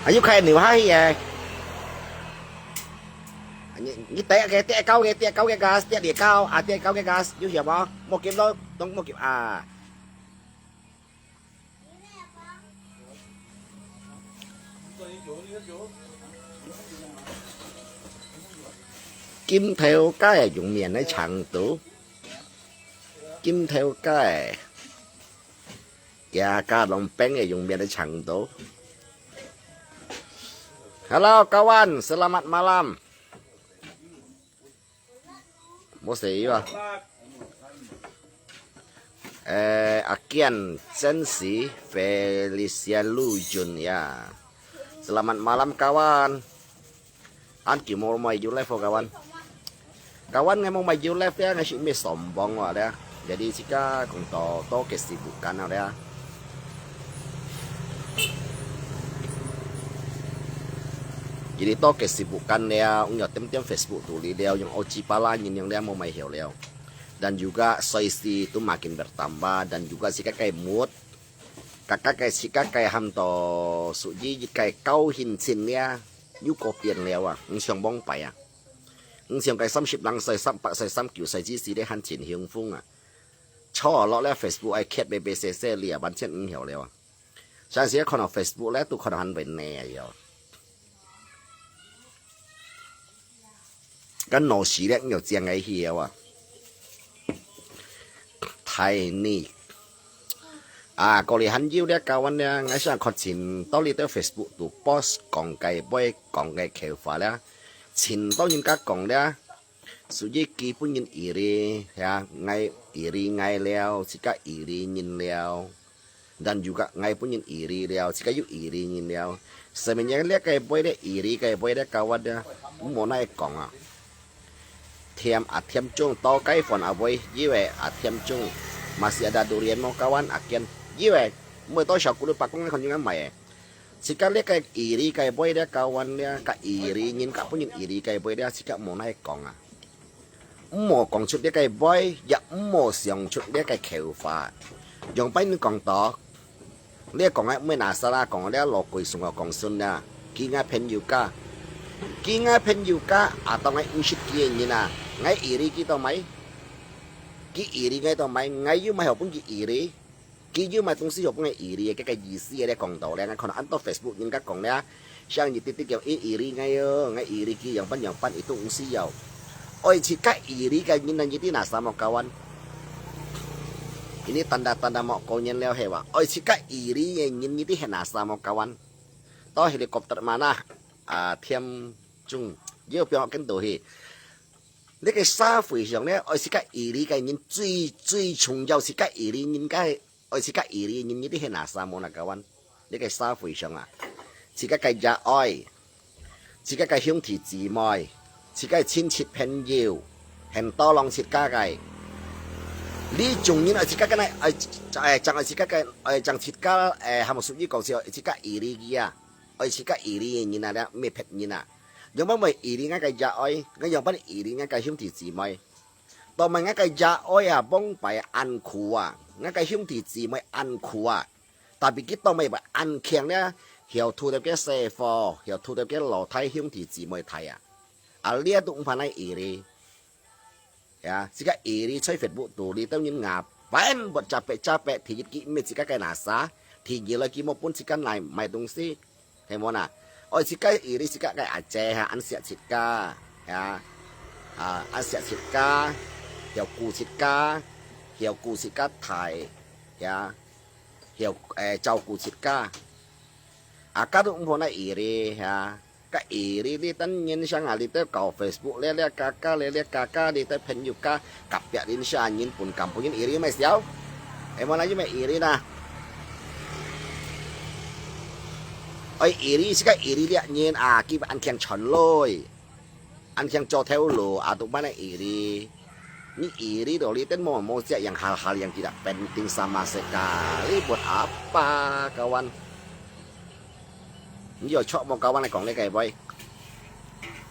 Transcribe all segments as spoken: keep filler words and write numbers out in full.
啊，又開牛下去耶！你你跌个跌高个跌高个 gas，跌裂高啊，跌高个 gas，有曉無？莫急咯，都莫急啊！金頭街用面个程度，金頭街。 Ya, ka long peng e yung mian chang do. Hello, kawan, selamat malam. Mo se iwa. Eh, akian Chen Si Felicia Lu Jun ya. Selamat malam, kawan. An kiu mo mai yu live ho kawan. Kawan ngai mo mai yu live ya, ngai si mi sombong wa ya. Jadi sika kong to to kesibukan ya. Jadi to kesibukan ya, ung yo tem tem Facebook tu li liao, yung oji pala nyin yang liao mo mai hiu liao. Dan juga soisi tu makin bertambah, dan juga sika kai mood. Kaka kai sika kai ham to, suji kai kau hin chin ya. 又過變了啊，毋像往擺啊。毋像該三十零歲、三百歲、三九歲之時咧，還真興奮啊。坐落咧Facebook愛揭白白寫寫咧，完全毋曉了啊。上時看到Facebook咧，都看到還會呢啊喲。該老師咧，又正个曉啊。 Tiny。啊，過來還有咧，kawan咧，𠊎想看盡多你兜Facebook度post講个話，講个口話咧，盡多人家講咧，所以基本人iri，ya，𠊎iri𠊎了，自家iri人了。 Dan juga ngai pun nyin iri liao, sika yu iri nyin liao. Sebenarnya liak kai boy de iri kai boy de kawan de, mo nai kong ah. Tiam ah tiam chung tau kai phone ah boy, yu eh ah tiam chung. Masih ada durian mo kawan, akian. Yu eh, mo tau siau kulu pakong kon nyin mai eh. Sika liak kai iri kai boy de kawan de, ka iri nyin ka pun nyin iri kai boy de, sika mo nai kong ah. 毋好講出這个話，也毋好想出這个口話。用別人講到，你講个毋係拿撒拉講个，你老鬼送我講順啦。佢个朋友家，佢个朋友家，啊，當然毋識佢个人啊，𠊎iri佢到尾，佢iri𠊎到尾，𠊎又毋係好分佢iri。 佢有麼東西有分个iri，這个意思个咧講到咧，𠊎看到恁多Facebook人家講咧，像你弟弟講，欸，iri𠊎哦，𠊎iri佢樣般樣般，佢都毋需要。愛自家iri个人啊，你知拿啥麼kawan？Ini tanda-tanda mau konyol了係哇？愛自家iri个人，你知係拿啥麼kawan？到helikopter mana？啊，天中，又不要跟到去。 這个社會上咧，愛自家iri个人最，最重要，自家iri人个，愛自家iri人，你知係拿啥無拿kawan？這个社會上啊，自家个爺哀，自家个兄弟姊妹，自家个親戚朋友，很多人自家个。你眾人愛自家个呢，愛，愛，將愛自家个，愛將自家，誒，還無屬於講是愛自家iri佢啊，愛自家iri个人啊，這毋係別人啊。 樣般會iri𠊎个爺哀，𠊎樣般iri𠊎个兄弟姊妹。到尾𠊎个爺哀啊，往擺恁苦啊，𠊎个兄弟姊妹恁苦啊。Tapi佢到尾會恁慶咧，曉渡到个細伙，曉渡到个老弟兄弟姊妹大啊。啊，這都毋怕𠊎 iri。 Ya，自家iri在Facebook肚裡，當然ngapa，buat capek-capek，第一佢毋係自家个拿啥，第二來佢無分自家買，買東西，係無呐？愛自家iri自家个阿姐哈，恁惜自家，ya，啊，恁惜自家，曉顧自家，曉顧自家大，ya，曉，誒，照顧自家。啊，該都毋好拿iri，ya。 Ka iri你等人想啊，你兜搞Facebook咧，咧，kakak咧，咧，kakak，你兜朋友家，隔壁鄰舍人分，敢分人iri，有咩笑？係無啦，有咩iri啦？愛iri，自家iri這人啊，佢恁慶賺鐳，恁慶做頭路啊，都毋係iri。你iri到你等無，無食，yang hal-hal yang tidak penting sama sekali，buat apa，kawan？ 你有錯無？Kawan來講這个話。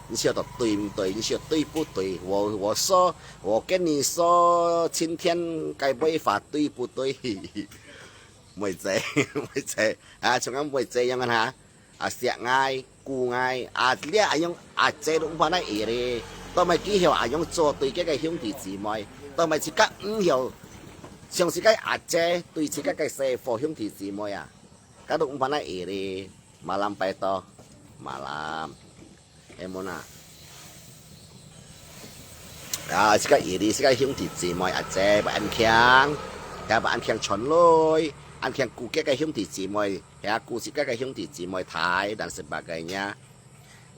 你曉得對毋對？你曉得對不對？我，我說，我跟你說，今天該尾花對不對？妹仔，妹仔，啊，像恁妹仔樣啊，啊，惜𠊎，顧𠊎，啊，這恁樣，阿姐都毋怕那會咧，都毋係幾曉恁樣做對佢个兄弟姊妹，都毋係自家毋曉，像自家阿姐對自家个細伙兄弟姊妹啊，佢都毋怕那會咧。Malam拜託，malam。 係無啊？啊，自家姨哩，自家兄弟姊妹，阿姐，愛恁慶，也愛恁慶傳落，恁慶顧佢个兄弟姊妹，也顧自家个兄弟姊妹大，dan sebagainya。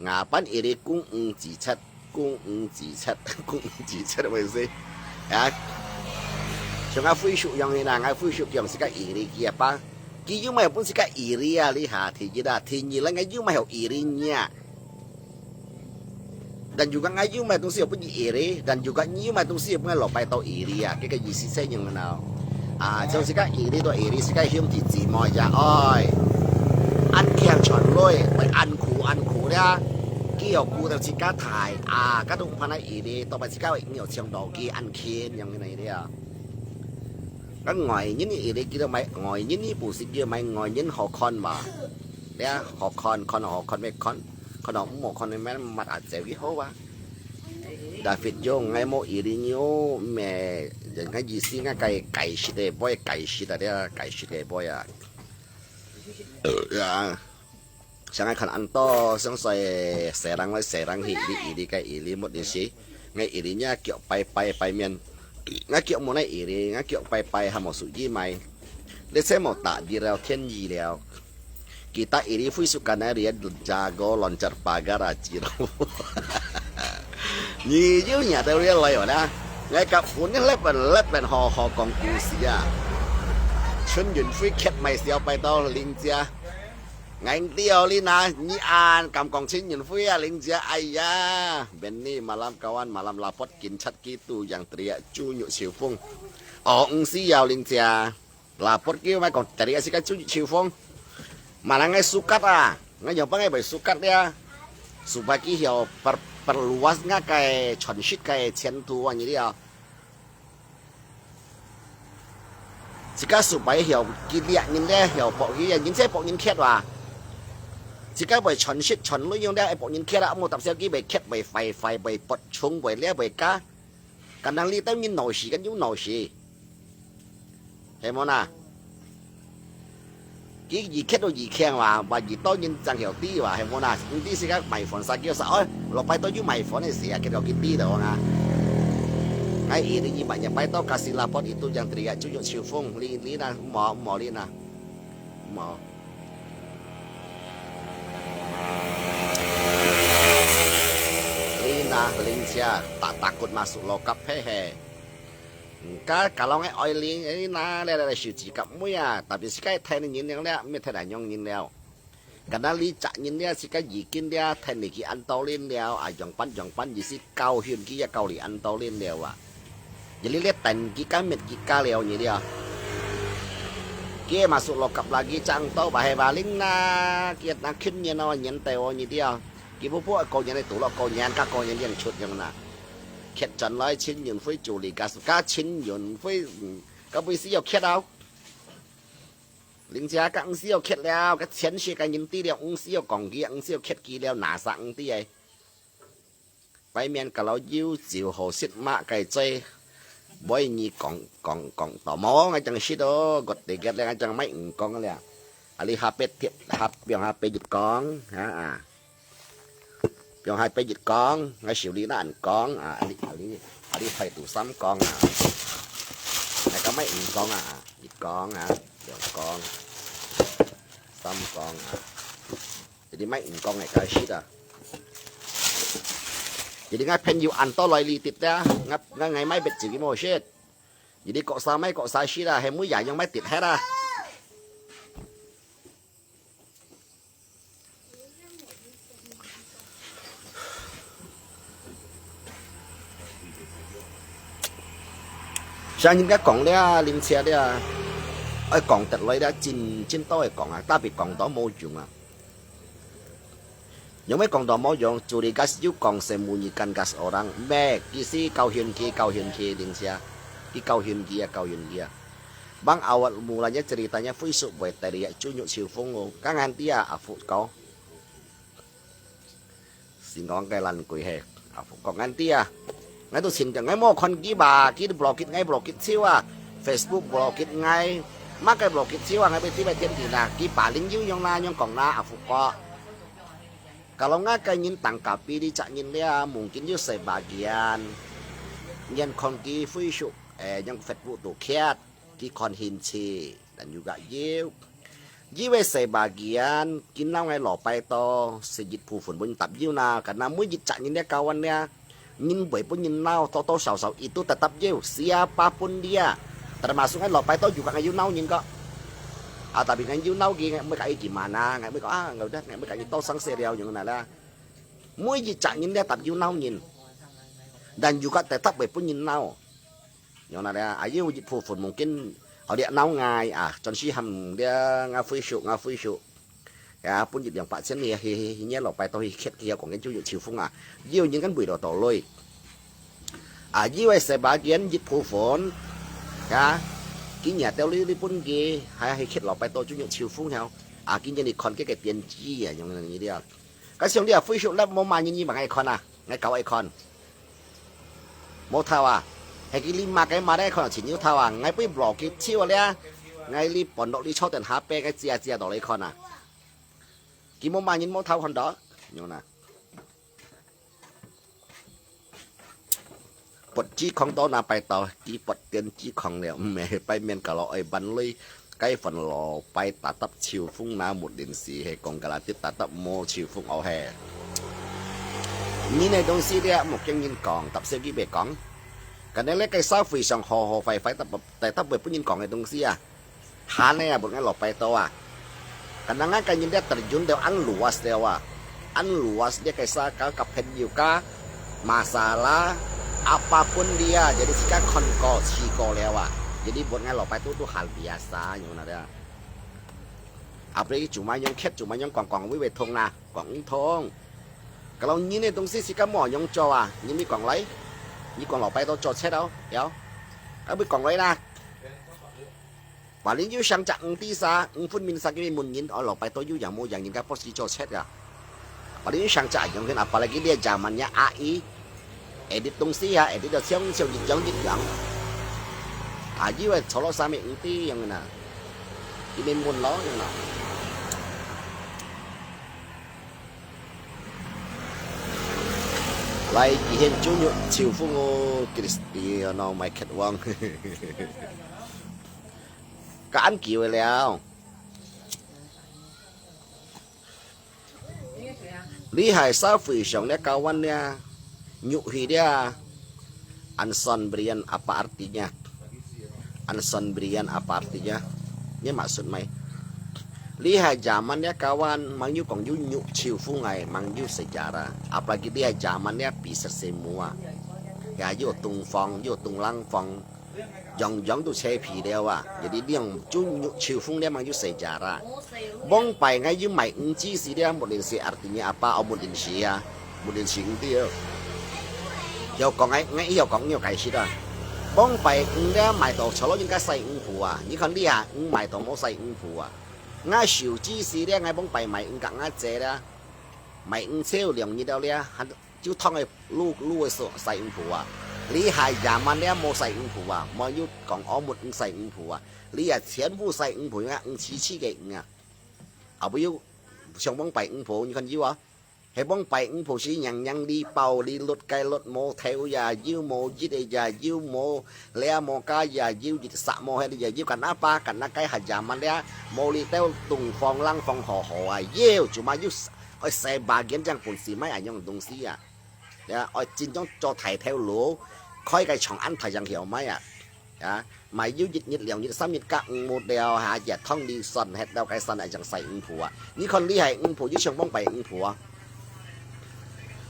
Ngapan姨哩公五子七，公五子七，公五子七，apa sih？啊，像𠊎Facebook樣个啦，𠊎Facebook樣自家姨哩佢阿爸，佢又毋係分自家姨哩啊，你下，第一啊，第二啦，𠊎又毋係學姨哩呢。 Dan juga𠊎又毋係東西又分佢姨哩，dan juga你又毋係東西又分𠊎落拜到姨哩啊，佢个意思係恁樣咯。啊，像自家姨哩到姨哩，自家兄弟姊妹也愛，恁慶傳落，會恁苦恁苦咧，佢又顧到自家大，啊，佢都毋怕那姨哩，到尾自家會有搶到佢恁慶，樣个呢咧。該外人姨哩，佢都買外人呢，毋係叫買外人好看嘛？咧，好看，看好看咩看？ 可能毋好看你們抹啊，走去好啊。David Jong，𠊎無一定有咩，人家意思，𠊎該解釋个，不會解釋个，這解釋个不會啊。呀，像𠊎看恁多，像說，西人來西人去，你一定該一定無意思。𠊎一定也腳拜拜拜面，𠊎腳無那一定，𠊎腳拜拜還無屬於買。你這無打理了，天意了。 Kita ini Facebook kanal dia jago loncat pagar aja lo. 你有聽到這來哦啦？𠊎甲本來本來本好好講故事啊。陳雲輝cat買小白到林家。𠊎知哦，你那，你恁敢講陳雲輝啊，林家，哎呀，Benny malam kawan, malam lapot kinchat gitu yang teriak cunyuk siu fung. 哦，毋係啊，林家。 Lapor kieu mai kong tadi asi ka chu chiu phong. Mana ngai sukat ah. Ngai nyong pa ngai bai sukat ya. Supaya ki hiau per, perluas nga kai chonshit kai chian tu wa ni dia. Sika supaya hiau ki liak ngin le hiau pok hi ya ngin se pok ngin kiat wa. Sika bai chonshit chon lu yung le pok ngin kiat ah mo tap siau ki bai kiat bai fai fai bai pot chung bai le bai ka. Kan nang li tau ngin nau shi kan yung nau shi. He mo na. Ki yi kiat do yi kiang wa, wa yi tau ngin chang hiau ti wa, he mo na. Ngin ti si ka mai phone sa kiu sa, oi, lo pai tau yu mai phone si ya, kiat do ki ti do nga. Ngai i li yi mai nya pai tau kasi lapor itu yang teriak cucuk chiu phong, li, li na, mo, mo li na. Mo. Lina, Lin Cia, tak takut masuk lokap, hehe. Engka, kalau ngai oi Lin, Lina, le, le, le, siu cikap mui ah, tapi sikai thai ni nyin liang le, mi thai da nyong nyin liao. Kana li cak nyin liao, sikai yikin liao, thai ni ki an tau Lin liao, ah, yong pan, yong pan, yi si kau hiun ki ya kau li an tau Lin liao ah. Jadi lihat tan ki ka mit ki ka liau ni dia. Ki masuk lokap lagi chang tau ba he ba ling na, ki na khun nyen o nyen teo ni dia. Ki bu bu ko nyen tu lo ko nyen ka ko nyen yang chut yang na. Khiat chan lai Chin Yun Fui chu li ka su ka Chin Yun Fui, ka bui si yo khiat au. Ling cia ka ng si yo khiat liao, ka chien shi ka nyin ti liao, ng si yo kong ki, ng si yo khiat ki liao, na sa ng ti ai. Pai mian ka lau yiu ziu ho sit ma kai cui. Boi nyi kong, kong, kong to mo ngai chang sit do, got te get le ngai chang mai ng kong le. Ali ha pet thiep, ha piong ha pet yut kong, ha a. Piong ha pet yut kong, ngai siu li nan kong, a, ali, ali, ali phai tu sam kong a. Ngai ka mai ng kong a, yut kong a, piong kong, sam kong a. Jadi mai ng kong ngai ka sit a. Jadi ngai phen yu an to loi li tit ta, ngai, ngai, ngai mai bet chili mo shit. Jadi kok sa mai kok sa sit a, he mu ya yang mai tit het a. Sa nyin ka kong le a, ling chia le a. Ai kong tet loi le a, chin, chin to ai kong a, tapi kong to mo jung a. Yang mai kong to mo yang, curi gas yu kong se munyi kan gas orang. Mek, kisi kau hin ki, kau hin ki, ding sia. Ki kau hin ki ya, kau hin ki ya. Bang awat mulanya ceritanya Facebook buat tadi ya, cunyu ciu fung o. Kangan dia, afu kau. Singkong kai lan kui he. Afu kong ngan dia. Ngai tu sin ngai mo kon ki ba, ki blokit ngai blokit ciu a. Facebook blokit ngai. Mak kai blokit ciu a, ngai beti bai tian di na. Ki paling yu nyong na, nyong kong na, afu ko. Kalau ngai kai nyin tang kapi di cak nyin lia, mungkin yu sebagian. Nyan kon ki Facebook, eh, nyong Facebook tu kiat. Ki kon hin ci, dan juga yu. Yu wei sebagian, ki nau ngai lo pai to, se yit pu fun pun tap yu na, karena mui yit cak nyin lia kawan lia. Nyin bui pun nyin nau, to to sau sau, itu tetap yu, siapa pun dia. Termasuk ngai lo pai to juga ngai yu nau nyin ko. Ah, tapi ngai yu nau ki, ngai mui kai gimana, ngai mui ko, ah, ngai udah, ngai mui kai to sang se liao nyong na la. Mui yit cak nyin lia tap yu nau nyin. Dan juga tetap bui pun nyin nau. Nyong na lia, ayu yit pu fun mungkin, au dia nau ngai, ah, chon si ham dia nga Facebook, nga Facebook. Ya, pun yit liang pak cien ni, hi, hi, hi, nyi lo pai to hi kiat ki ya kong ngen cunyu ciu fung a. Yu nyin kan bui lo to lui. Ah, yu wei sebagian yit pu fun. Ya, ki nya teo li, li pun ki, hai, hi kiat lo pai to cunyu ciu fung hiao. Ah, ki nya ni kon ke ke tian ji ya, nyong na ni dia. Ka siang dia Facebook live mo ma nyin nyi bang ai kon a, ngai kau ai kon. Mo thau a, he ki li ma kai ma dai kon cin yu thau a, ngai pui blokit ciu lia, ngai li pon dok li cho ten ha pe ngai cia cia dok li kon a. Ki mo ma nyin mo thau kon dok, nyong na. Pot ji kong to na pai to, ki pot tian ji kong liao, me pai mien ka lo ai ban lui, kai fan lo pai tatap ciu fung na mut lin si he kong ka la tit tatap mo ciu fung au he. Nyin ne dong si dia mo kiang nyin kong, tap se ki be kong. Ka ne le kai sa fui sang ho ho fai fai tap, tap be pun nyin kong e dong si a. Hane a, bun ngai lo pai to a. Kanang ngai ka nyin dia terjun deu an luas deu a. An luas dia kaisa ka, ka phen yu ka masalah apapun dia. Jadi sika kon ko, ci ko leu a. Jadi bun ngai lo pai to tu hal biasa nyong na dia. Apre cuma nyong khet, cuma nyong kong kong wei wei thong na, kong thong. Kalau nyin ne dong si sika mo nyong cho a, nyin mi kong lai. Nyi kong lo pai to cho chet au, yau. Ka bi kong lai na. Paling yu sang cak ng ti sa, ng fun min sa ki mun nyin, o lo pai to yu yang mo yang nyin ka pos ki cho chet ka. Paling yu sang cak yang kin apalagi dia zamannya A I, edit dong si ya, edit da ciong ciong yit ciong yit yang. A yu e cho lo sa mi ng ti yang na. Ki min mun lo yang na. Lai ki hian chu nyu chiu fu ngo Cristiano mai khet wang. Ka an kiu liao. Li hai sa fui siang lia kawan lia, nyu hi lia, an son brian apa artinya? An son brian apa artinya? Ni maksud mai. Li hai zaman lia kawan, mang yu kong yu nyu chiu fu ngai, mang yu sejarah. Apalagi li hai zaman lia bisa semua. Ya, yu tung fong, yu tung lang fong. Yang yang tu che pi liao a. Jadi liang chu nyu chiu fung liao mang yu sejarah. Bong pai ngai yu mai ng ji si liao, một零四 artinya apa, o một零四 ya. một零四 ng ti yo. Yo kong ngai, ngai yo kong yo kai si da. Bong pai ng liao mai to cho lo yung ka sai ng pu a. Ni kan li ha ng mai to mo sai ng pu a. Ngai siu ji si liao ngai bong pai mai ng ka ngai che liao. Mai ng chiu liang ni liao liao. Han 就通个路，路个所使五步啊。你係廿萬你也無使五步啊，莫有講我沒唔使五步啊。你也全部使五步啊，五次次个五啊。後尾有上網拜五步，你看有啊？係網拜五步是樣樣你包，你律該律無頭呀，有無一个呀，有無這無加呀，有一煞無迄个呀，有กัน阿爸，กัน阿雞係廿萬了，無你兜東方冷方好好啊，有，就嘛有，愛使把眼睛本事買啊，樣東西啊。 呀，愛真正做大頭路，開个長安太陽橋買啊，呀，買有一日、兩日、三日甲五目了哈，一通你算核了个算啊，正使五步啊。你看你係五步，你上網拜五步啊？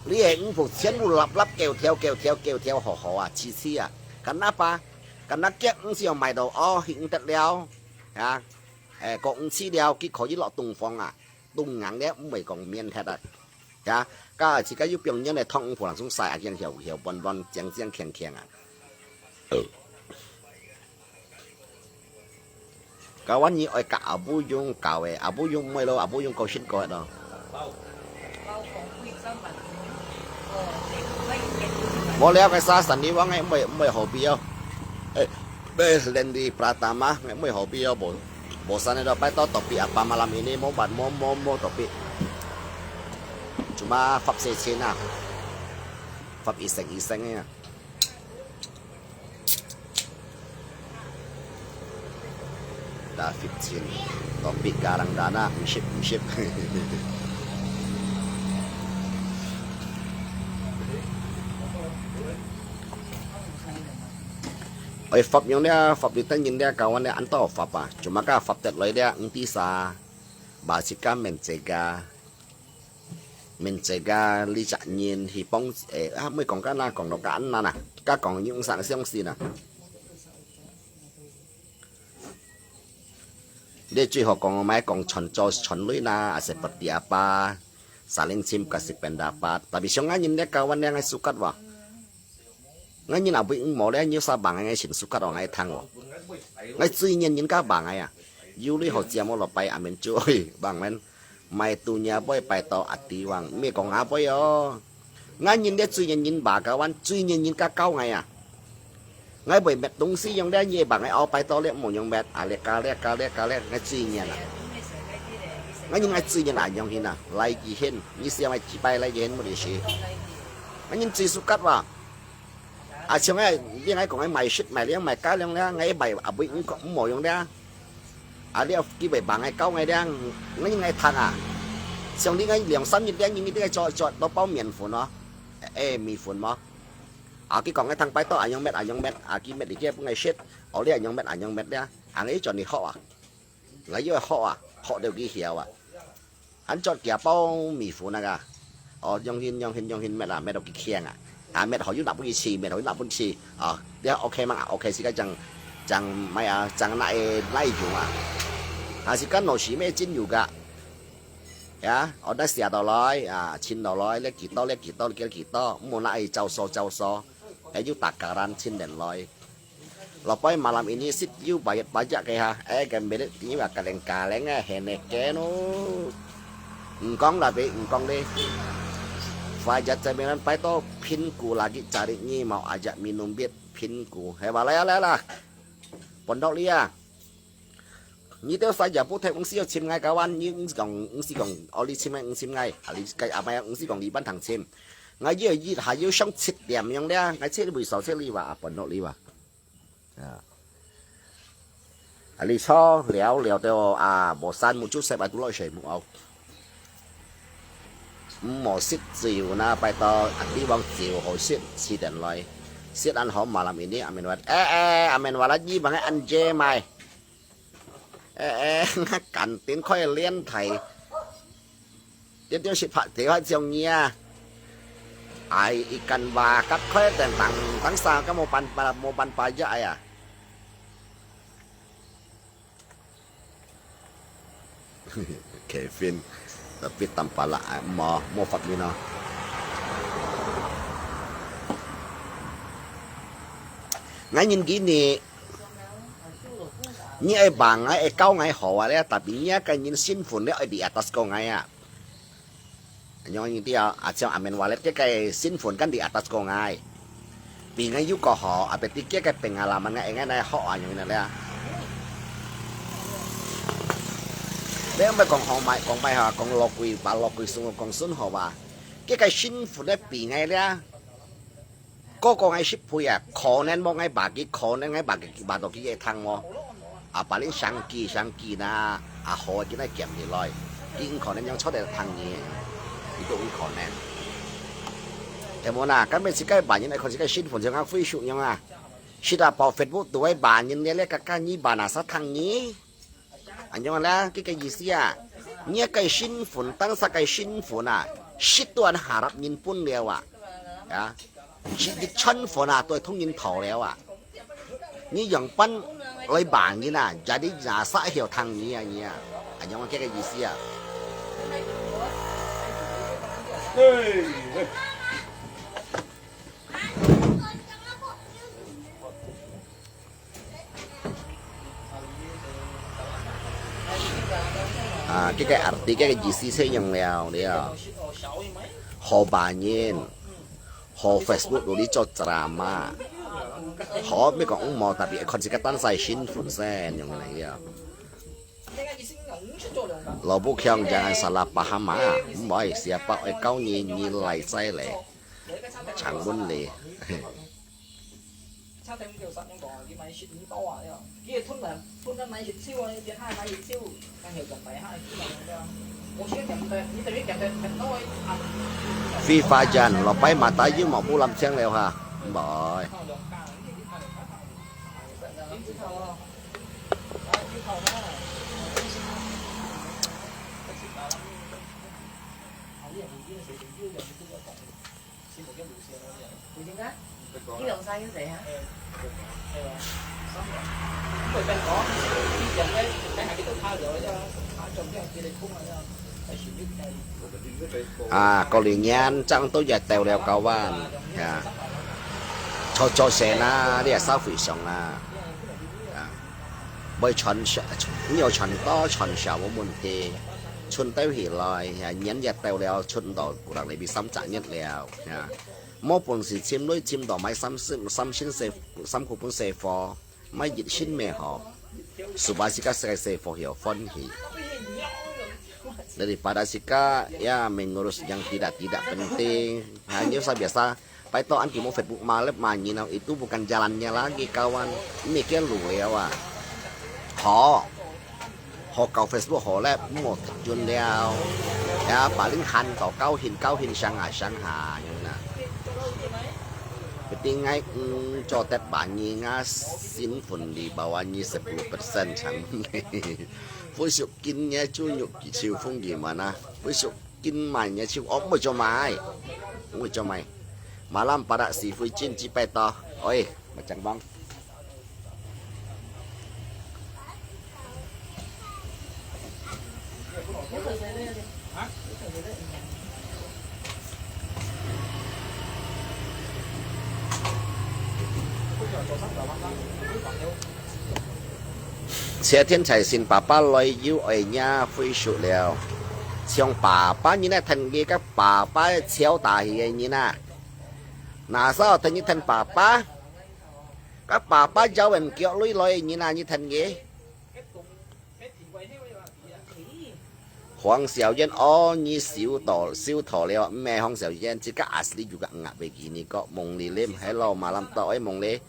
你係五步，全部立立九條、九條、九條好好啊，次次啊，敢那吧？敢那腳五是要買到哦，去五得了，啊，誒，過五次了，佢可以落東方啊，東硬了，毋會講免核啊。Ya, ka自家有放人个湯，毋能送晒啊，驚曉曉，半半，靚靚，靚靚啊。Kawan你愛甲阿母用教个，阿母用毋會咯，阿母用高興過咯。無了解啥，三里王个，毋會，毋會好比哦。誒，誒，Lendi Pratama，毋會好比哦，無，無啥个咯，拜託，tapi apa malam ini，無辦，無，無，無tapi。Cuma法事情啊，法一生一生个啊。 David Chin, topik garang dana, msip, msip. Oi, fap yung dia, fap di ten yin dia, kawan dia, anto fap ah. Cuma ka fap tet loi dia, ng tisa. Ba si ka men cega. Men cega li chak nyin, hi pong, eh, ah, mui kong ka na, kong lo ka an na na. Ka kong yung sa siang si na. Dia chui ho kong mai kong chon cho chon lui na, ase peti apa, saling chim kasi pendapat. Tapi siang ngan yin dia kawan dia ngai sukat wa. Ngan yin abui eng mo dia nyu sa bang ngai sin sukat wa ngai thang wa. Ngai chui nyin yin ka bang ngai ya. Yu lui ho chia mo lo pai amen chui bang men. Mai tu nya boi pai to ati wang. Mi kong a boi yo. Ngan yin dia chui nyin yin ba kawan, chui nyin yin ka kau ngai ya. Ngai boi met tung si yong dia nyi bang ngai au pai to liak mo yong met, a liak ka liak ka liak ka liak, ngai chui nyin a. Ngan yin ngai chui nyin a yong hin a, lai ji hin, nyi siang ngai ji pai lai ji hin mo di si. Ngan yin chui sukat wa. A siang ngai, liang ngai kong ngai mai sit, mai liang, mai ka liang liang, ngai bai a bui ng kong mo yong dia. A liak ki bai bang ngai kau ngai liang, ngai yin ngai thang a. Siang li ngai liang sam yin liang, yin yin dia cho cho, to pau mian phun no. Eh, mi phun mo. A ki kong ngai thang pai to, a yong met, a yong met, a ki met li kia pung ngai sit. O li a yong met, a yong met dia. A ngai chon ni ho a. Ngai yo ho a, ho deu ki hiao a. An chot kia pau mi phun na ka. O, yong hin, yong hin, yong hin met a, met do ki khiang a. A met ho yu na pun ki chi, met ho yu na pun chi. A, dia ok mang a, ok si ka chang, chang mai a, chang na e lai yung a. A si ka no si me chin yu ka. Ya, o da sia do loi, a, chin do loi, le ki to, le ki to, le ki to, mo na e chau so, chau so. E yu ta ka ran chin den loi. Lo pai malam ini sit yu bayat bajak ke ha. Eh, gambilit ini wa kaleng-kaleng eh, hene kenu. Engkong lah be, engkong deh. Fajat cemilan pai to pinku lagi cari nyi mau ajak minum bit pinku. He, wa lai lah lah. Pondok lia. Nyi teo sa ya bu thek ngsi yo chim ngai kawan, nyi ngsi kong, ngsi kong, oli chim ngai, ngsi ngai. Ali kai amai ngsi kong li ban thang chim. Ngai ye yit ha yo shong chit tiam yong lia, ngai chit bui sao chit li wa, a pondok li wa. Ya. Ali cho liao liao teo a, bosan mu chu sep a tu loi shei mu au. Mo sit ziu na pai to, a ti wang ziu ho sit si den loi. Sit an ho malam ini amen wat. Eh, eh, amen wat a nyi bang an je mai. Eh, eh, kan tin khoi lien thai. Tiap tiap sit phat te hat ziong nyi a. Ai ikan wa kat khoi ten tang tang sa ka mo pan pa mo pan pa ja ai a. Kevin, tapi tampala mo mo fat ni no. Ngai nyin gini. Nyi ai bang ngai ai kau ngai ho a le, tapi nyi a kai nyin sin phun le ai di atas ko ngai a. Nyong nyi ti a, a chiang amen walet ke kai sin phun kan di atas ko ngai. Pi ngai yu ko ho, a pe ti ke kai pengalaman ngai ngai nai ho a nyong na le. Le mai kong ho mai, kong mai ha, kong lo kui, ba lo kui sung kong sun ho ba. Ke kai sin phun le pi ngai le. Ko ko ngai sip phui a, kho nen mo ngai ba ki, kho nen ngai ba ki, ba to ki ye thang mo. A pa lin sang ki, sang ki na, a ho ki nai kiam ni loi. Ki kho nen yang chot de thang ni. Ki to kho nen. Te mo na, kan me si kai ba ni nai kon si kai sin phun jang a fui shu nyong a. Si ta pau Facebook tu ai ba ni le le ka ka ni ba na sa thang ni. Anh yong la, cái cái gì xí à? Nhia cái sinh phun, tăng sa cái sinh phun à? Sit tuan harap nyin pun liao à? Ya. Sit di chon phun à, tôi thông nyin thầu liao à? Nyi yong pan loi bang nyin à, jadi ya sa hiểu thang nyi à nyi à? Anh yong cái cái gì xí à? 啊，這個arti，這個意思係用了了。好罵人，好Facebook努力做drama，好，毋係講毋好，tapi看自家當時身份先用來了。老母強，jangan salah paham啊，毋會，siapa會教你，你來再來，請問你。Viva Jan，落擺mata又無布lâm青了哈，毋會。啊，過年正都熱到了，kawan。啊，做做先啦，你也燒水上啦。啊，會傳燒，你有傳到傳燒無問題，傳到起來，啊，年熱到了，傳到古人裡邊三隻月了，啊，無本事，尋鐳尋到買三星，三星細，三箍本細貨。 買一星咩好，supaya自家細細貨有歡喜。Daripada自家ya mengurus yang tidak-tidak penting. Hanya biasa-biasa, pai to an kimo Facebook malep manyi nau itu bukan jalannya lagi, kawan. Ini kan lu lewat. Hor. 學校Facebook好咧，毋好讀盡了。也把你喊到高興高興，上下上下樣啦。Penting ai，嗯，做得把你啊身份裡包啊你十五percent長。Facebook今年就有幾千封嘅嘛啦，Facebook今晚也就哦，毋會做賣，毋會做賣。Malam pada si Fui Chin，幾百刀，喂，macam bang。 謝天謝神，爸爸來又愛若回收了。像爸爸，你來跈佢个爸爸超大氣个人啊！哪少跈你跈爸爸？个爸爸有人腳累來个人啊，你跈佢？ 黃小燕，哦，你收到，收到了，毋係黃小燕，自家asli juga ngak begini kok，Mong Lilim，hello，malam到，哎，Mong Li，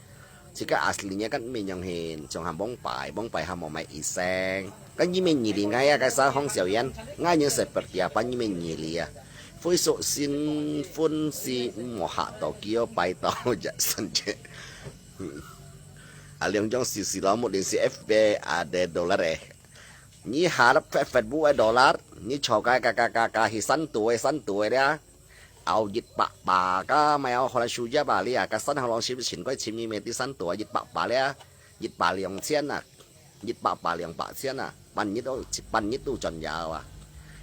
自家aslinya kan memang hin，從下往擺，往擺下無買醫生，kan你咩二零啊，該啥黃小燕，𠊎人seperti apa，你咩二零啊，恢復新婚是無下到，叫拜到一生嘅。 啊，兩種是是咯，目前是F B ada dollar eh。你下粒Facebook个dollar，你坐个个个个个去三度个三度个了，เอา一百บาทก็ไม่เอาคนละชุดยาบาทเลยอ่ะก็สั้นของลองชีวิตสินก็ชิมมีเมติสั้นตัว 一百บาทเลยอ่ะ 一百兩千啊 一百บาท 兩百千啊 半日都半日都賺有啊！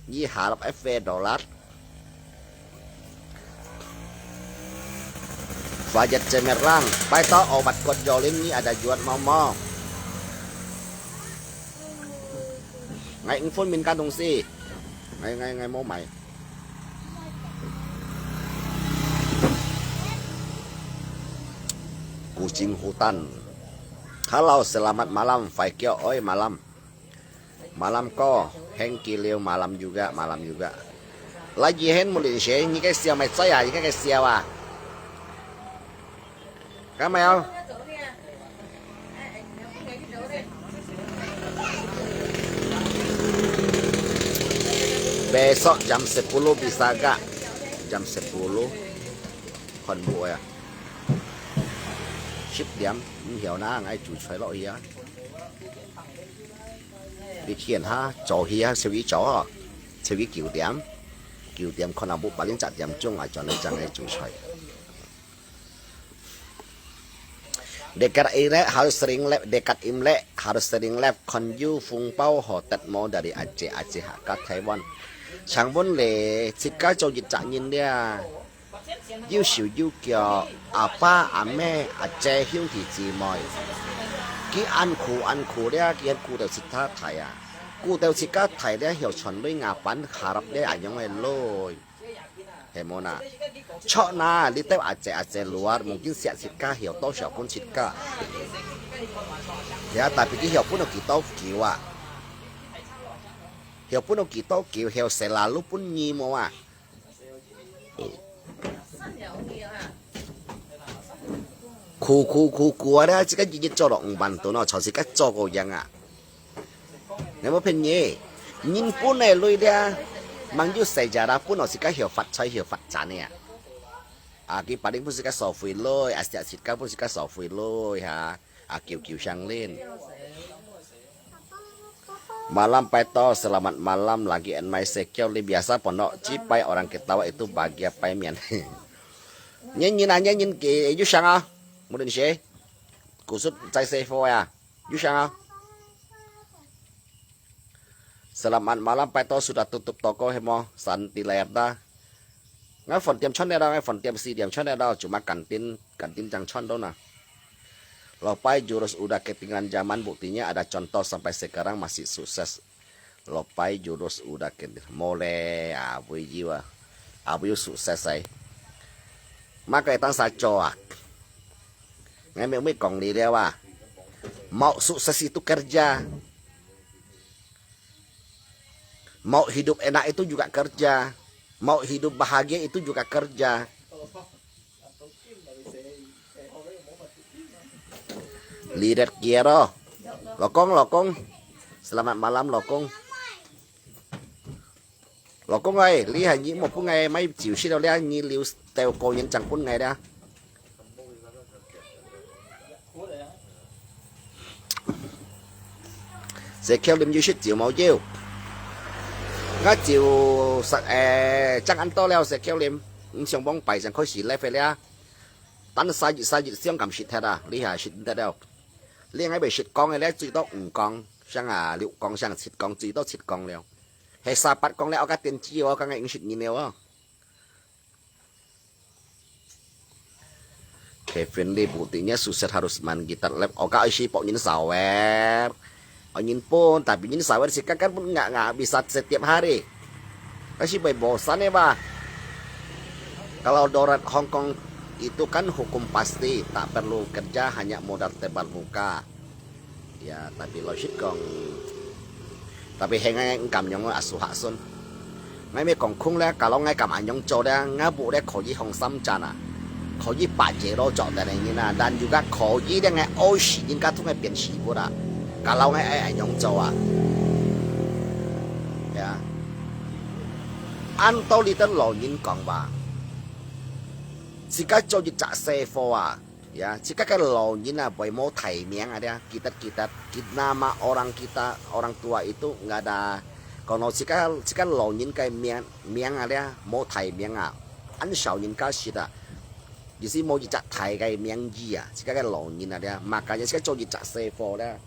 你下粒F dollar。Fajar Cemerlang，拜託 obat kuat Jolin你 ada jual mau mau？𠊎五分敏感東西，𠊎𠊎𠊎無買。Kucing hutan。Hello，selamat malam，快叫，oi malam。 Malam ko, Heng Kiliu, malam juga, malam juga. Lagi hen mulin siya, ini kay siya may saya, ini kay siya wa. Kamay o. Besok jam sepuluh bisa gak? Jam sepuluh. Kon bu ya. Sip diam, 毋曉啦，𠊎煮菜落去啊。 你天下早起啊，十一早啊，十一九點，九點可能不八點十點鐘啊，轉來正來煮菜。Dekat Imlek harus sering lep, dekat Imlek harus sering lep, kon yu 紅包好得無 dari Aceh, Aceh ka Taiwan. 請問你，自家做一隻人了，有手有腳，阿爸阿姆、阿姐、兄弟姊妹，佢恁苦恁苦了，佢還顧到自家大啊？顧到自家大了，後傳女啊，還下落了恁樣个女，係無哪？著哪，你兜阿姐阿姐女，mungkin惜自家，後多少分自家。Ya，tapi佢後分到幾多久啊？後分到幾多久，後selalu分你無啊？苦苦苦苦啊！你自家日日做落五萬多咯，就自家做个樣啊！你無騙你，人分个女了，吂有sejarah分哦，自家曉發財曉發展个啊！啊，佢paling分自家所費女，啊，食自家分自家所費女哈，啊，叫叫上輪。Malam拜託，selamat malam，lagi and my sekyo，你biasa pondok，只拜orang ketawa itu bahagia拜面。Nyanyi na nyanyi ke，有聲啊，無論誰，kusut在谁佛呀，有聲啊。Selamat malam，拜託，sudah tutup toko係無？Santi layar dah。Ngai phần tiêm channel đó, ngai phần tiêm si tiêm channel đó, cuma kantin, kantin chang channel đó nah. Lopai jurus udah ketinggalan zaman, buktinya ada contoh sampai sekarang masih sukses. Lopai jurus udah ketinggalan, mole, abui jiwa, abui sukses ai. Maka tang sa cho à. Ngai mẹ mới còn đi đeo à. Mau sukses itu kerja. Mau hidup enak itu juga kerja. Mau hidup bahagia itu juga kerja. Liret kiero. Lokong, lokong. Selamat malam, lokong. Lokong ơi, li hai nyi mo pun ngai mai chiu shi lo lia, nyi liu teo ko yin chang pun ngai lia. Sẽ kêu Liêm yêu shit chiều máu chiêu. Ngã chiều sặc eh, chắc ăn to leo sẽ kêu Liêm. Ung xiong bóng bảy chẳng khối xỉ lê phê lia. Tán sa dịch sa dịch xiong cảm shit thét à, lý hà shit thét đâu. Lý ngay bị shit con này lẽ truy tốc ung con, sang à, liu con sang shit con truy tốc shit con leo. Hay sa bắt con lẽ ở các tiên tri ở các ngày ung shit nhìn leo á. Kevin Lee buktinya sukses harus man gitar lep. Oka isi pok nyin sawer. O nyin pun, tapi nyin sawer si kakak pun nggak nggak bisa setiap hari. Kasi boy bosan ya bah. Kalau dorat Hong Kong itu kan hukum pasti, tak perlu kerja, hanya modal tebal muka. Ya, tapi logic kong. Tapi heng ngai ngam nyong asu hak sun. Ngai mi kong khung le, kalau ngai kam anyong cho le, ngai bu le kho yi hong sam chan a. Kho yi pa je lo cho ta ne ni na, dan juga kho yi le ngai oi shi yin ka thung ngai pian shi bu da. Kalau ngai ai anyong cho a. Ya. An to li tan lo yin kong ba. Si ka cho yi cha se fo a. Ya, jika ka lo yin a boy mo thai miang a dia, kita kita kita nama orang kita orang tua itu nggak ada. Kalau jika jika lo yin ka miang miang a dia, mo thai miang a, an sao yin ka sit a. Jadi mo yi cha thai ka miang yi a, jika ka lo yin a dia, makanya jika cho yi cha se fo dia.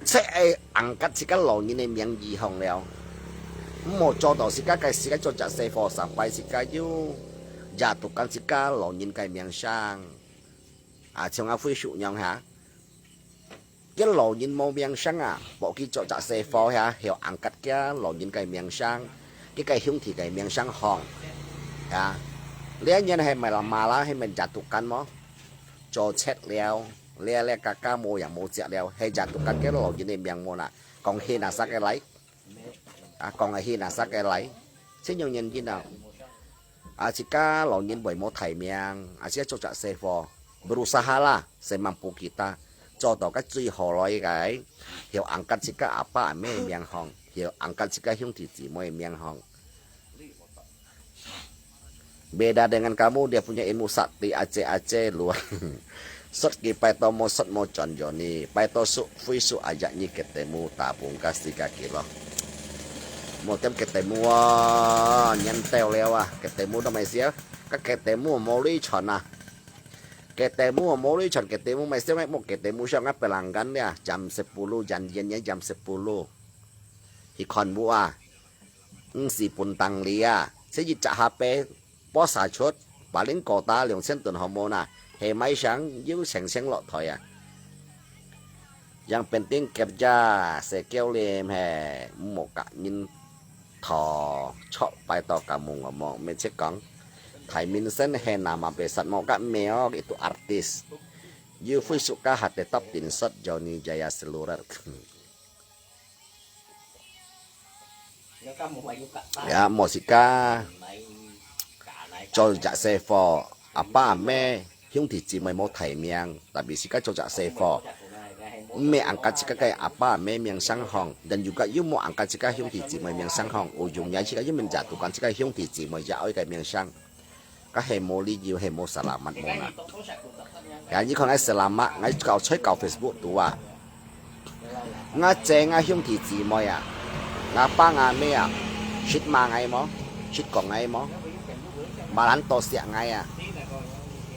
Cek ai angkat jika lo yin a miang yi hong leo. Mo cho to jika ka jika cho cha se fo sampai jika yu jatuhkan jika lo yin ka miang sang. A, chong a fui shu nyong ha. Kia lo yin mo miang sang a, bo ki cho cha se fo ha, heo angkat kia lo yin kai miang sang, kia kai hiung thi kai miang sang hong. Ha. Lia nyan hai mai la ma la hai mai jatuhkan mo. Cho chet liao, lia lia ka ka mo yang mo chia liao, hai jatuhkan kia lo yin miang mo na. Kong he na sa kai lai. A, kong a hi na sa kai lai. Sin yong nyen yin a. A, jika lo yin boy mo thai miang, a, jika cho cha se fo. Berusaha lah, semampu kita. Cho to ka chui ho loi kai. Heo angkat jika apa a me miang hong. Heo angkat jika hiung thi chi mo miang hong. Beda dengan kamu, dia punya ilmu sakti aceh-aceh luar. Sot ki pai to mo sot mo chon yo ni, pai to su fui su ajak ni ketemu tabung ka si ka kilo. Mo tem ketemu a, nyen teo leo a, ketemu do mai sia, ka ketemu mo lui chon a. Ketemu mo lui chon ketemu mai sia ngai mo ketemu siang ngai pelanggan ya, jam sepuluh, janjiannya jam sepuluh. Hi kon bu a. 毋使分當利啊，這一隻下背，剝下出，paling kota兩千噸好無啦，係買上又成成落台啊。Yang penting kerja，係教練係，莫甲人討，著拜託甲無我莫，每次講，大明星係nama besar，莫甲咩哦，itu artis。You會suka hati top tin shot Johnny Jaya Seluler。 Ya，莫自家做隻細貨，阿爸阿姆兄弟姊妹無大名，tapi自家做隻細貨，毋係angkat自家个阿爸阿姆名聲響，dan juga又無angkat自家兄弟姊妹名聲響，ujungnya自家又menjatuhkan自家兄弟姊妹也愛个名聲。 該係無理由，係無selamat無啦。Ya，你看𠊎selamat，𠊎搞在搞Facebook度啊。𠊎姐𠊎兄弟姊妹啊，𠊎爸𠊎姆啊，識罵𠊎無？識講𠊎無？Malah多謝𠊎啊。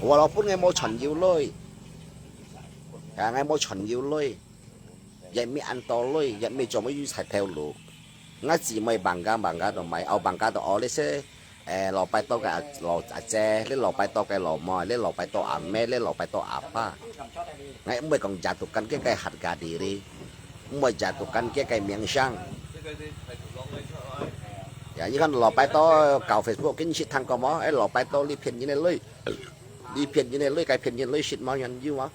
Walaupun𠊎無賺有鐳，ya，𠊎無賺有鐳。 也毋係恁多鐳，也毋係做麼个有才頭路。𠊎姊妹bangga bangga到買，哦bangga到哦，你係，誒，老拜託个老阿姐，你老拜託个老妹，你老拜託阿姆，你老拜託阿爸。𠊎毋會講jatuhkan佢个harga diri，毋會jatuhkan佢个名聲。Ya，你看老拜託搞Facebook，跟你識聽過無？誒，老拜託你騙人个鐳，你騙人个鐳，該騙人鐳識無？人有無？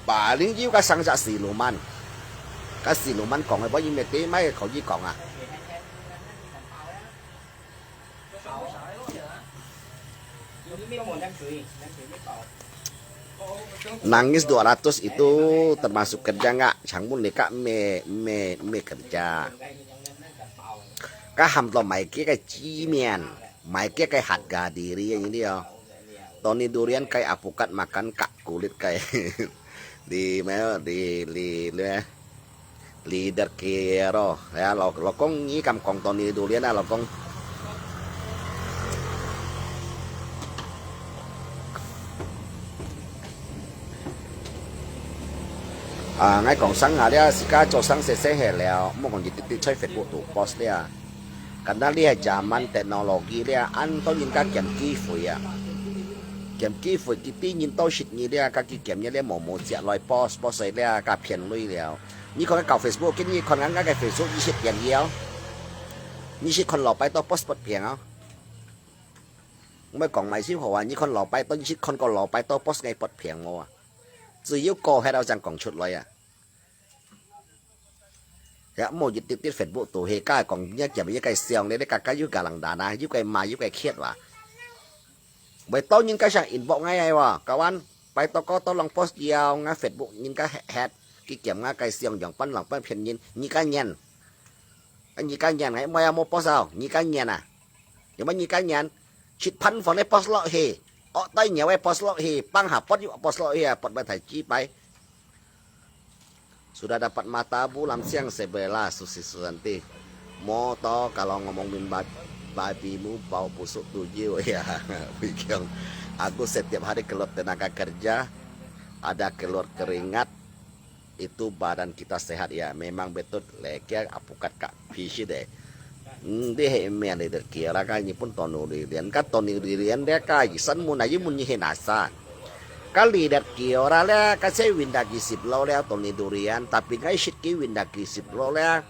Paling有个三隻四六萬，該四六萬講个，我因為對，乜可以講啊。Nangis dua ratus itu termasuk kerja nggak？請問你个咩咩咩kerja？該喊到買佢个知名，買佢个harga diri ini哦。Tony Durian kay apukat makan kak kulit kay. Di mayo di di di leader kiro. Ya, lo lo kong ni kam kong Tony Durian ah lo kong. Ah, ngai kong sang ah, lia sika cho sang se se he leo, mo kong di di choi Facebook tu post lia. Karena lia zaman teknologi lia, an to yin ka kiam ki fui ah. Kiam ki fui ki ti yin to shit ni lia, ka ki kiam ni lia mo mo chia loi post, post lia ka pian lui leo. Ni kong ka Facebook, ki ni kong ngan ka Facebook ni shit pian leo. Ni shit kong lo pai to post pot pian oh. Ngai kong mai siu ho ah, ni kong lo pai to, ni shit kong ko lo pai to post ngai pot pian mo ah. Zui yu ko he dao zang kong chut loi ah. Ya, mo yit tit tit Facebook tu he ka kong nya kiam ye kai siang le, le ka ka yu ka lang da na, yu kai ma, yu kai khiet wa. Bai to nyin ka sang inbox ngai ai wa, kawan, bai to ko to long post yau nga Facebook nyin ka het, het, ki kiam nga kai siang yong pan long pan phian nyin, nyi ka nyan. Nyi ka nyan ngai, mo ya mo post au, nyi ka nyan ah. Yong pan nyi ka nyan, chit pan phone post lo he. Ok tai nyawa post lo he, pang ha pot yu post lo he, pot bai thai chi pai. Sudah dapat mata bulam siang sebelah, Susi Susanti. Moto kalau ngomongin ba-, babimu bau busuk tujuh, ya, Wikyong. Aku setiap hari keluar tenaga kerja, ada keluar keringat, itu badan kita sehat ya. Memang betul, lekia apukat kak pisi deh. Hindi he men leader kia la ka ni pun Tony Durian ka Tony Durian dia ka isan mun ayu mun ni he nasa. Ka leader kia la le ka se winda ki sip lo le Tony Durian, tapi ngai shit ki winda ki sip lo le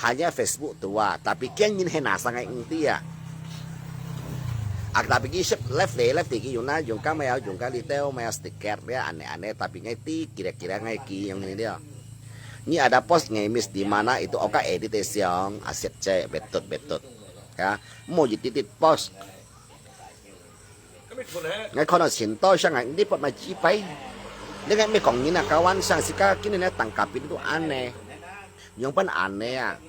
hanya Facebook tua, tapi kian yin he nasa ngai ng tia. Ak tapi ki sip left le left ki yuna yung ka maya yung ka liteo maya sticker le ane ane, tapi ngai ti kira kira ngai ki yung ni dia. Ni ada post ngai miss di mana itu oka edit e siang, aset che, betul, betul. Ya, mo yit tit post. Ngai kono sin to siang ngai, ni pot mai chi pai. Ni ngai me kong ni na kawan siang sika kini na tang kapin tu ane. Yung pan ane ah.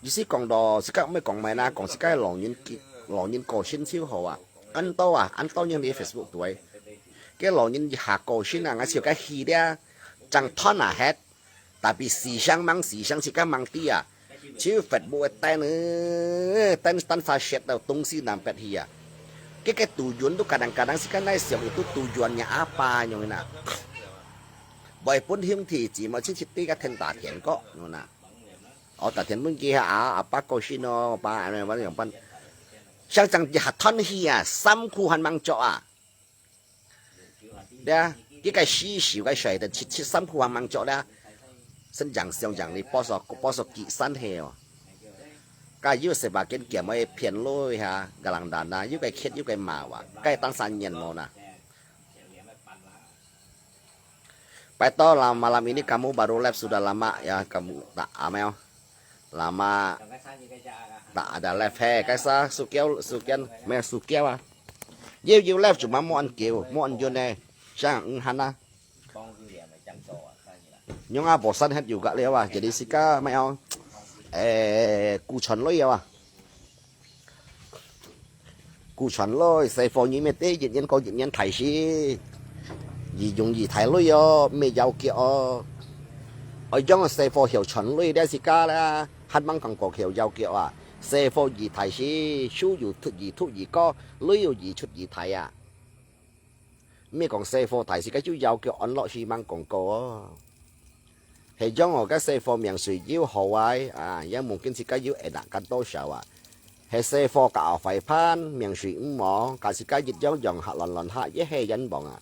Yisi kong do, sika me kong mai na, kong sika lo nyin ki, lo nyin ko sin siu ho ah. An to ah, an to nyin di Facebook tu ai. Ke lo nyin ha ko sin ah, ngai siu ka hi dia. Chang thon ah het. Tapi sisang mang sisang sika mang tia. Chiu Facebook e tan e, tan tan fa shet dau tong si nam pet hia. Ke ke tujuan tu kadang-kadang sika nai siang itu tujuannya apa nyong na. Boy pun him thi chi mo chi chi ti ka then ta thian ko nyong na. 哦，打電問佢啊，阿爸過身哦，阿爸恁樣，恁樣辦。想像一下斷氣啊，衫褲還吂著啊。對啊，佢个死手个衰得七七衫褲還吂著啦。身上想像你，保守，保守幾三歲哦。該有十八間店个騙鐳哈，个人單啊，又个缺又个麻哇，該當三年無啦。 Pak Eto, lah, malam ini kamu baru live sudah lama ya, kamu tak amel. Lama tak ada live he, kaisa sukiau, sukian, meh sukiau ah. Yeu yeu live cuma mo ăn kiu, mo ăn yun eh. Sang eng han ah. Nyong ah bosan het juga liao ah, jadi sika meh oh. Eh, 孤船鐳啊。 孤船鐳，細貨你乜得一年過一年大時，易用易大鐳哦，毋係搖腳哦。愛用細貨搖船鐳這時間啦，還吂講過搖搖腳啊。細貨易大時，手又突易突易高，鐳又易出易大啊。毋係講細貨大時，該就搖腳安落去吂講過哦。 係樣哦，該細貨命水有好啊，啊，也mungkin自家有enak kan多少啊。係細貨搞壞判，命水毋好，假使該一樣樣下亂亂下，也係冤枉啊。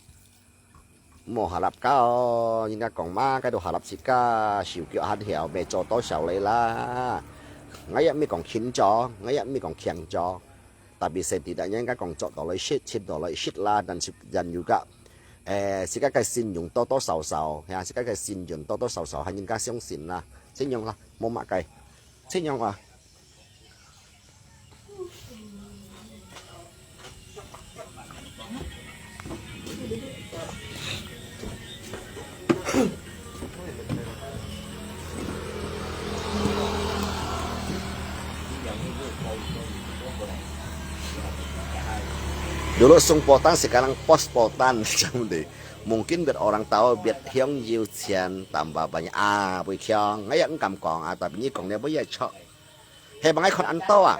毋好harap ka哦，人家講嘛，該都harap自家，手腳還曉，乜做多少來啦。𠊎也毋係講輕做，𠊎也毋係講輕做。 Tapi setidaknya應該講做到來食，食到來食啦，dan si-，dan juga，誒，自家个信用多多少少，呀，自家个信用多多少少還應該相信啦，信用啦，無麼个，信用啊。 Dulu sung potan, sekarang pos potan, macam ni. Mungkin buat orang tahu, buat hiong 有錢 tambah banyak. Ah, bui hiong, ngaya engkam kong, ah, tapi ni kong dia bui ya chok. Hei, bangai kon anto ah.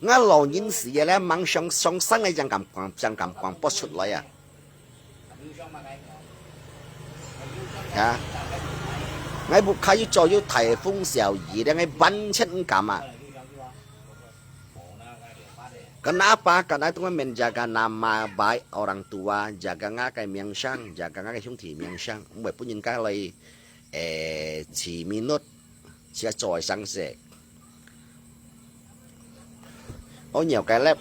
Ngah lo nyin si ya le mang shong shong sang le jang kam kwang, jang kam kwang pot sut lo ya. Ya. Ngai bu kha yu cho yu thai fung xiao yi le ngai ban chen kam ah. Kenapa? Karena itu menjaga nama baik orang tua, jaga ngah kai miang shang, jaga ngah kai hiong thi miang shang. Mui pun yin kai lai, eh, chi minut, sia choi sang se. Ô nhiều cái lép,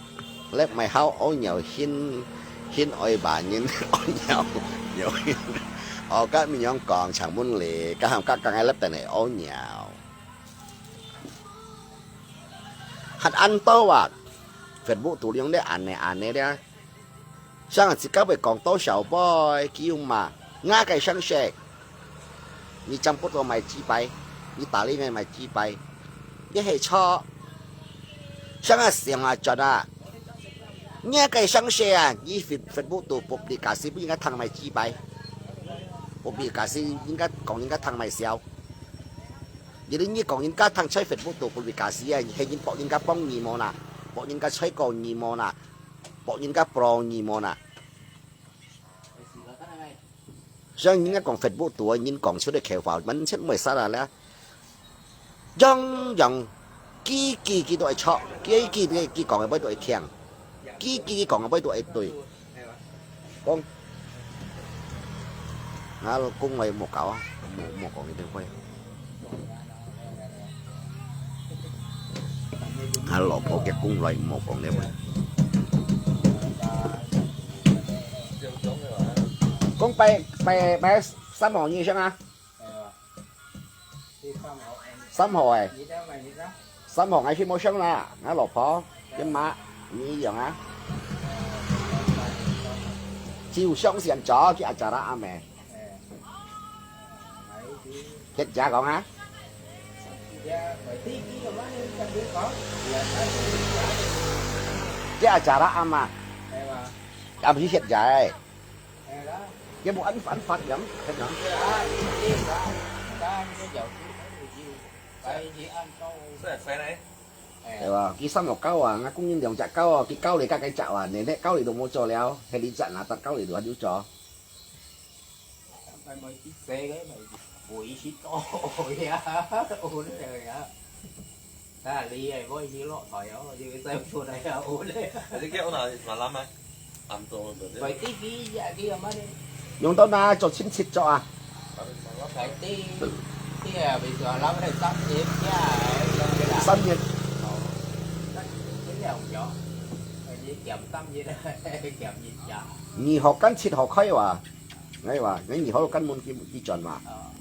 lép mày háo ô nhiều hin, hin oi bà nhìn, ô nhiều, nhiều hin. Ô các mình nhóm còn chẳng muốn lì, các hàm các căng ai lép tại này ô nhiều. Hạt ăn tô à, Facebook tủ liông đấy ăn này, ăn này đấy. Sang à, chỉ các bạn còn tô sầu bôi, kiu mà, ngã cái sang sẹt. Nyi chăm put lo mai chi pai, nyi tali ngai mai chi pai. Ye he cho. Sang a siang a chọn a. Nyi kai sang se a, nyi Facebook tu publikasi bu nyi thang mai chi pai. Publikasi nyi kong nyi thang mai siau. Jadi nyi kong nyi thang choi Facebook tu publikasi a, he nyi pok nyi pong nyi mo na. Pok nyi choi ko nyi mo na. Pok nyi pro nyi mo na. Sang nyi kong Facebook tu nyi kong choi de kheu fa, man chet moi sa la la. Yang yang, ki ki ki tu ai cho, ki ki ki ki kong ai boi tu ai kiang, ki ki ki kong ai boi tu ai tui. Kong, ngah lo kong lai mo kau, mo mo kong ni boi. Ngah lo po ke kong lai mo kong ni boi. Kong pai pai pai 三號你上啊？ 三號欸，三號𠊎去無上啦，𠊎老婆，佢媽，你一樣啊？就上先走去acara啊咩？歇家講啊？這acara啊嘛？啊，毋係歇家欸。 Dia buat ăn ăn phát lắm, kan ya. Phải phải đấy. Iya, ki sam lo kau à, ngah kong nyi liang jak kau à, ki kau li ka kai jak à, nè nè kau li do mo cho liao, he li jak na ta kau li do hadu cho. Phải mới ít xe đấy mà. Ui, si to ya, ui ya. Ta li ai, voi si lo thoi ya, si sai phu dai ya, ui le. Jadi kaya una malam ai. Am to. Bai ti ki ya ki ya ma ni. 用到哪做親戚做啊？Bai ti, ti ya, bi sua lam le sap ye ya. 三月。Cái này không gió. Cái này kiểm tâm gì đó, kiểm gì chả. 二號間七號開哇？ 𠊎話，𠊎二號間門佢，佢轉嘛。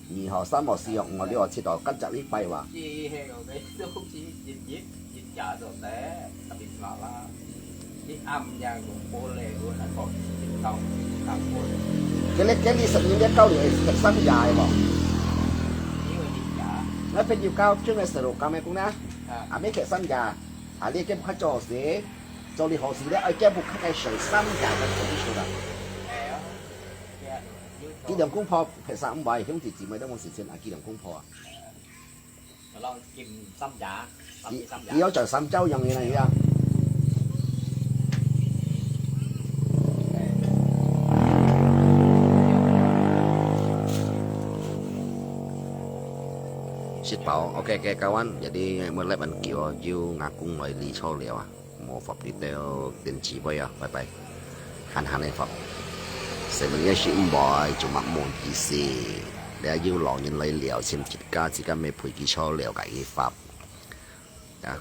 二號、三號、四號、五號、六號、七號，間隻禮拜哇。佢呢，佢呢，十年咧交流係食三夜个無？𠊎朋友交，中个食六間个工呢，啊，乜食三夜，啊，你間屋較做事，做你好事咧，愛間屋較个食三夜个做你做啦。 佢兩公婆，別儕毋會，兄弟姊妹都無時間啊，佢兩公婆啊。佢，佢有做三朝樣个啦，佢啊。食飽，OK，OK，kawan，jadi mulai ban kiu，又ngakung來理錯了啊。 無法度到電池位啊，拜拜。閒閒个法。Seven Eleven毋會，做乜無意思。你有老人來聊，先自家，自家咪陪佢坐聊个一法。啊，